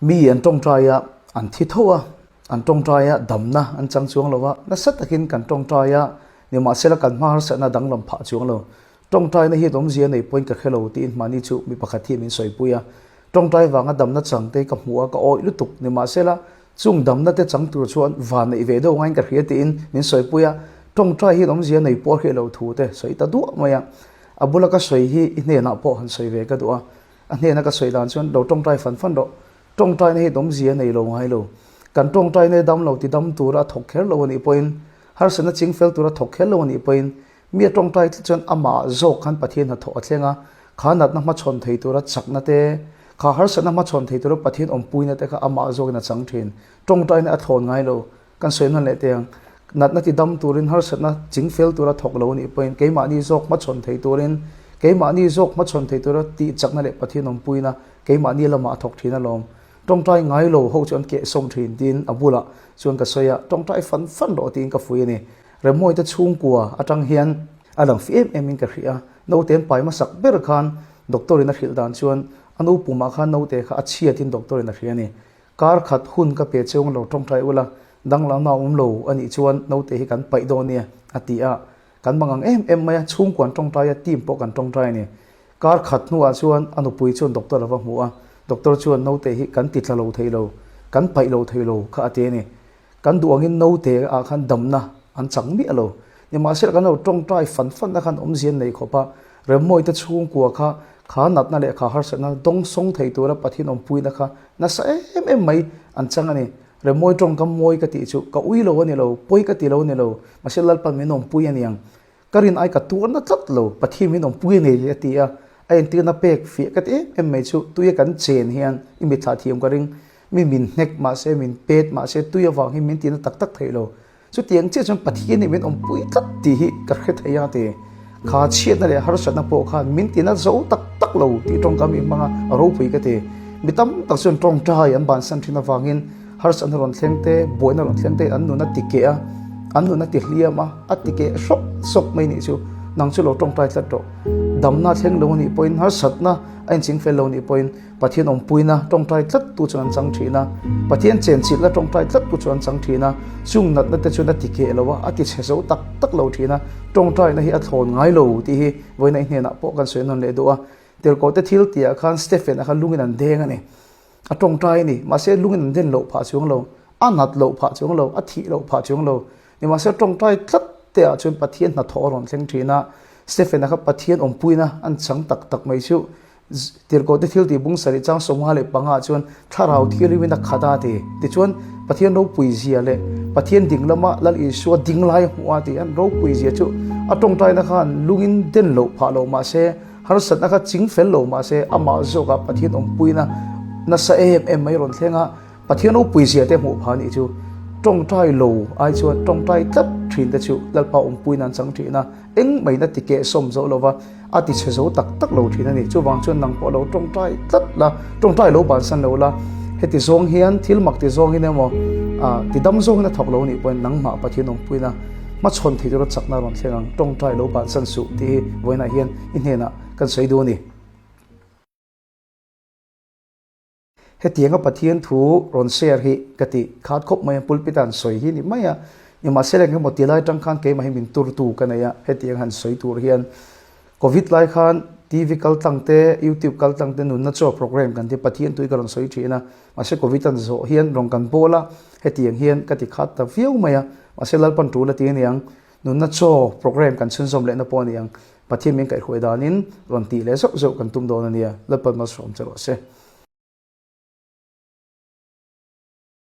Mi an tawngtai a, an thi tho a, an tawngtai a, damna an chang chuang lo a, nasa takin kan tawngtai a, nimahsela kan hma harsatna danglam phah chuang lo. Tawngtaina hi awmzia nei pawhin ka hre lo tiin mahni chu mi pakhat hi min sawipui a. Tawngtai vanga damna chang te ka hmu a, ka awih lutuk. Nimahsela chung damna te chang tur chuan van neih ve deuh ngaiin ka hria tiin min sawipui a. Tawngtai hian awmzia nei pawh a hriat loh thu te sawi ta duah mai a. A bula ka sawi hi i hnenah pawh han sawi ve ka duh a. A hnena ka sawi dan chuan lo tawngtai fan fan rawh. Tawngtaina hi awmzia nei lo ngai lo. Kan tawngtaina hi dam lo ti dam tura a thawk kher lo a nih pawhin, harsatna ching fel tura thawk kher lo a nih pawhin, mi a tawngtai tlat chuan amah zawk khan Pathian hnathawh a thleng a, kha natna hmachhawn thei tura chakna te, kha harsatna hmachhawn thei tura Pathian awmpuina te kha amah zawkin a chang thin. Tawngtaina a thlawn ngai lo. Kan sawi hman leh teh ang. Natna ti dam turin harsatna ching fel tura thawk lo a nih pawhin keimahni zawk hmachhawn thei turin, keimahni zawk hmachhawn thei tura tih chakna leh Pathian awmpuina keimahni lamah a thawk thin alawm. Tawngtai ngai lo ho chu an kehsawm thin tiin a bulah chuan ka sawi a, tawngtai fan fan rawh tiin ka fui a ni. Remawite chhungkua atang hian a lang fi em em in ka hria a, naute an pai hmasak ber khan doctor in a hrilh dan chuan a nu pumah khan naute kha a chhiat in doctor in a hria a ni. Kar khat hun ka pe cheu lo tawngtai ula, danglamna a awm lo a nih chuan naute hi kan paih dawn nia a ti a, kan mangang em em mai a, chhungkua an tawngtai a, team pawh kan tawngtai a ni. Kar khat hnuah chuan a nupui chuan doctor a va hmu a, doctor chuan naute hi kan ti tla lo thei lo, kan paih lo thei lo kha a ti a ni. Kan duh angin naute ah khan damna an chang miah lo. Nimahsela kan lo tawngtai fan fan a khan awmzia an nei khawp a, Remmawite chhungkua kha kha natna leh kha harsatna dawngsawng thei tura Pathian awmpuina kha nasa em em mai an chang a ni. Remmawi tawngkam mawi ka tih chu ka ui lo a ni lo, pawi ka ti lo a ni lo, mahse Lalpan min awmpui a niang. Ka rin ai ka tuarna tlat lo, Pathian min awmpui a nei a ti a, a entirna pek fiah ka ti em em mai chu tuia kan chen hian i mitthlah thiam ka ring. Mi min hnek mahse, min pet mahse tui avang hi min tina tak tak thei lo. Chutiang chiah chuan Pathian nih min awmpui tlat tih hi ka hre thei a ti. Kha chhiatna leh harsatna pawh khan min tina zo tak tak lo tih tawngkam i hmang a, a ropui ka ti. Mi tam tak chuan tawngtai an bansan thin avangin harsatna rawn thleng te, buaina rawn thleng te an nun a ti keh a, an nun a ti hliam a, a ti keh sawk sawk mai nih chu. Nang chu lo tawngtai tlat rawh. Damna thleng lo anih pawhin harsatna a inching fel lo anih pawhin Pathian awmpuina tawngtai tlat tu chuan an chang thin a, Pathian chenchilhna tawngtai tlat tu chuan an chang thin a, chung natna te chuan a ti keh lo a, a ti chhe zo tak tak lo thin a, tawngtaina hi a thlawn ngai lo tih hi vawiin a hnenah pawh kan sawi nawn leh duh a. Tirhkoh te thil tihah khan Stephen a kha lungin an deng a ni. A tawngtai a ni. Mahse lungin an den loh phah chuang lo, a nat loh phah chuang lo, a thih loh phah chuang lo. Nimahse tawngtai tlat te ah chuan Pathian hnathawh a rawn thleng thin a, Stephen a kha Pathian awmpuina an chang tak tak mai chu Tirhkoh te thil tih bung sarih chang 55 ah chuan thlarau thianghlim in a khat a ti. Tichuan, Pathian ropui zia leh Pathian ding lama Lal Isua ding lai a hmuh a ti. An ropui zia chu a tawngtaina khan lungin den loh phah lo mah se, harsatna kha ching fel lo mah se, amah zawkah Pathian awmpuina nasa em em mai rawn thleng a. Pathian ropui zia te hmuh phah a nih chu. Tawngtai lo ai chuan tawngtai tlat thin te chu Lalpa awmpuina an chang thin a. Eng mai na ti keh sawm zo lova a ti chhe zo tak tak lo thin a ni. Chuvang chuan nang pawh lo tawngtai tlat la, tawngtai lo bansan lo la, heti zawng hian thil mak ti zawngin emaw ti dam zawngin a thawk lo nih pawhin nangmah Pathian awmpuina hmachhawn thei tura chakna rawn thleng ang, tawngtai lo bansan suh tih hi vawiinah hian i hnenah kan sawi duh a ni. Hetianga Pathian thu rawn share hi ka ti khat khawp mai a, pulpit a han sawi hi ni mai a, nimahsela eng emaw ti lai atang khan keimah hi min turtu ka nei a, hetiang han sawi tur hian Covid lai khan TV kal tlang te, YouTube kal tlang te nunna chaw program kan ti Pathian thu hi ka rawn sawi thin a, mahse Covid an zawh hian rawn kan bawl a, hetiang hian ka ti khat ta viau mai a, mahse Lalpan tul a ti aniang nunna chaw program kan chhunzawm lehna pawh a ni ang, Pathian min kaihhruai danin rawn tih leh zauh zauh kan tum dawn a nia, Lalpan malsawm che rawh se.